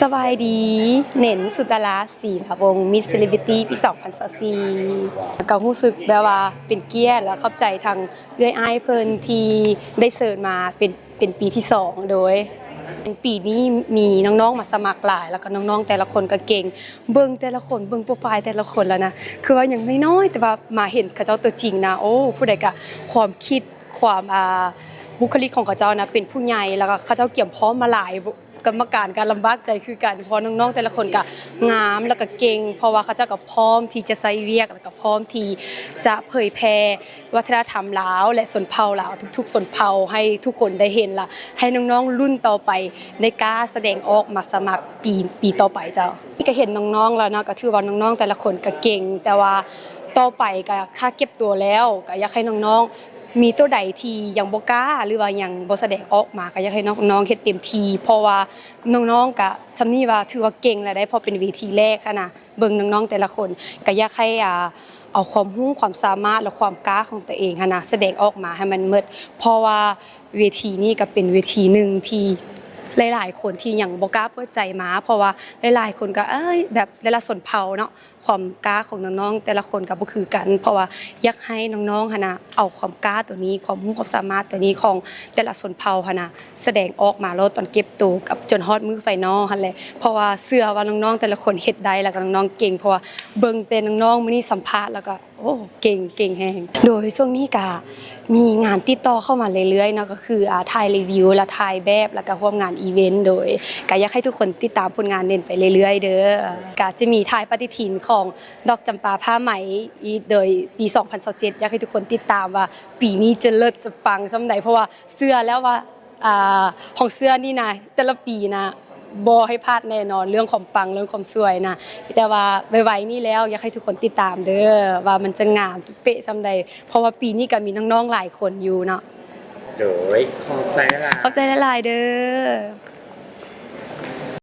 ສະບາຍດີ ເໜັນ ສຸດຕະລາ ສີລາວົງ ມິສ ເຊເລບຣິຕີ້ ປີສອງພັນຊາວສີ່ ກໍຮູ້ສຶກແບບວ່າເປັນກຽດ ແລະ ຂອບໃຈທາງເອື້ອຍອ້າຍເພິ່ນທີ່ໄດ້ເຊີນມາເປັນ ເປັນປີທີສອງ ໂດຍ ປີນີ້ມີນ້ອງໆມາສະໝັກຫຼາຍ ແລ້ວກໍນ້ອງໆແຕ່ລະຄົນກໍເກັ່ງ ເບິ່ງແຕ່ລະຄົນ ເບິ່ງໂປຣໄຟແຕ່ລະຄົນແລ້ວນະ ຄືວ່າຍັງນ້ອຍໆ ແຕ່ວ່າມາເຫັນເຂົາເຈົ້າຕົວຈິງນະ ໂອ້ ຜູ້ໃດກໍຄວາມຄິດ ຄວາມ ອ່າ ບຸກຄະລິກຂອງເຂົາເຈົ້ານະ ເປັນຜູ້ໃຫຍ່ ແລ້ວກໍເຂົາເຈົ້າກຽມພ້ອມມາຫຼາຍ ກຳມະການກໍລຳບາກໃຈຄືກັນ ເພາະວ່ານ້ອງໆແຕ່ລະຄົນກໍງາມ ແລ້ວກໍເກັ່ງ ເພາະວ່າເຂົາເຈົ້າກໍພ້ອມທີ່ຈະໃຊ້ວຽກ ແລ້ວກໍພ້ອມທີ່ຈະເຜີຍແຜ່ວັດທະນະທຳລາວ ແລະ ຊົນເຜົ່າລາວ ທຸກໆຊົນເຜົ່າ ໃຫ້ທຸກຄົນໄດ້ເຫັນ ແລະ ໃຫ້ນ້ອງໆລຸ້ນຕໍ່ໄປໄດ້ກ້າສະແດງອອກມາສະໝັກປີ ປີຕໍ່ໄປເຈົ້າ. ນີ້ກໍເຫັນນ້ອງໆແລ້ວເນາະ ກໍຖືວ່ານ້ອງໆແຕ່ລະຄົນກໍເກັ່ງ ແຕ່ວ່າຕໍ່ໄປກໍຖ້າເກັບຕົວແລ້ວ ກໍຢາກໃຫ້ນ້ອງໆ ມີໂຕໃດທີ່ຍັງບໍ່ກ້າ ຫຼືວ່າຍັງບໍ່ສະແດງອອກມາ ກໍຢາກໃຫ້ນ້ອງໆເຮັດເຕັມທີ່ ເພາະວ່ານ້ອງໆກະຊ່ຳນີ້ວ່າຖືວ່າເກັ່ງແລ້ວໄດ໋ ເພາະເປັນເວທີແລກຫັ້ນນະ ເບິ່ງນ້ອງໆແຕ່ລະຄົນ ກໍຢາກໃຫ້ ອ່າ ເອົາຄວາມຮູ້ຄວາມສາມາດ ແລະ ຄວາມກ້າຂອງຕົວເອງຫັ້ນນະ ສະແດງອອກມາໃຫ້ມັນໝົດ ເພາະວ່າເວທີນີ້ກໍເປັນເວທີໜຶ່ງທີ່ຫຼາຍໆຄົນທີ່ຍັງບໍ່ກ້າເປີດໃຈມາ ເພາະວ່າຫຼາຍໆຄົນກໍ ເອີຍ ແບບແຕ່ລະຊົນເຜົ່າເນາະ ຄວາມກ້າຂອງນ້ອງໆແຕ່ລະຄົນກໍບໍ່ຄືກັນ ເພາະວ່າຢາກໃຫ້ນ້ອງໆຫັ້ນນະ ເອົາຄວາມກ້າໂຕນີ້ ຄວາມຮູ້ຄວາມສາມາດໂຕນີ້ຂອງແຕ່ລະຊົນເຜົ່າຫັ້ນນະ ສະແດງອອກມາໂລດຕອນເກັບໂຕ ກັບຈົນຮອດມື້ໄຟນອນຫັ້ນແຫຼະ ເພາະວ່າເຊື່ອວ່ານ້ອງໆແຕ່ລະຄົນເຮັດໄດ້ ແລ້ວກໍນ້ອງໆເກັ່ງ ເພາະວ່າເບິ່ງແຕ່ນ້ອງໆມື້ນີ້ສຳພາດ ແລ້ວກໍ ໂອ້ ເກັ່ງ ເກັ່ງແຮງ. ໂດຍ ຊ່ວງນີ້ກະມີງານຕິດຕໍ່ເຂົ້າມາເລື້ອຍໆເນາະ ກໍຄື ອ່າ ຖ່າຍຣີວິວ ແລະ ຖ່າຍແບບ ແລ້ວກະຮ່ວມງານອີເວັນ ໂດຍ ກະຢາກໃຫ້ທຸກຄົນຕິດຕາມຜົນງານເດັ່ນໄປເລື້ອຍໆເດີ້. ກະຈະມີຖ່າຍປະຕິທິນຂອງດອກຈຳປາຜ້າໄໝອີກ ໂດຍປີສອງພັນຊາວເຈັດ ຢາກໃຫ້ທຸກຄົນຕິດຕາມວ່າປີນີ້ຈະເລີດຈະປັງສ່ຳໃດ ເພາະວ່າເຊື່ອແລ້ວວ່າ ອ່າ ຂອງເຊື່ອນີ້ນະ ແຕ່ລະປີນະ ບໍ່ໃຫ້ພາດແນ່ນອນ ເລື່ອງຄວາມປັງ ເລື່ອງຄວາມສວຍນະ ແຕ່ວ່າໄວໆນີ້ແລ້ວ ຢາກໃຫ້ທຸກຄົນຕິດຕາມເດີ້ ວ່າມັນຈະງາມເປະສ່ຳໃດ ເພາະວ່າປີນີ້ກໍມີນ້ອງໆຫຼາຍຄົນຢູ່ເນາະ. ໂດຍ ຂອບໃຈຫຼາຍ ຂອບໃຈຫຼາຍໆເດີ້.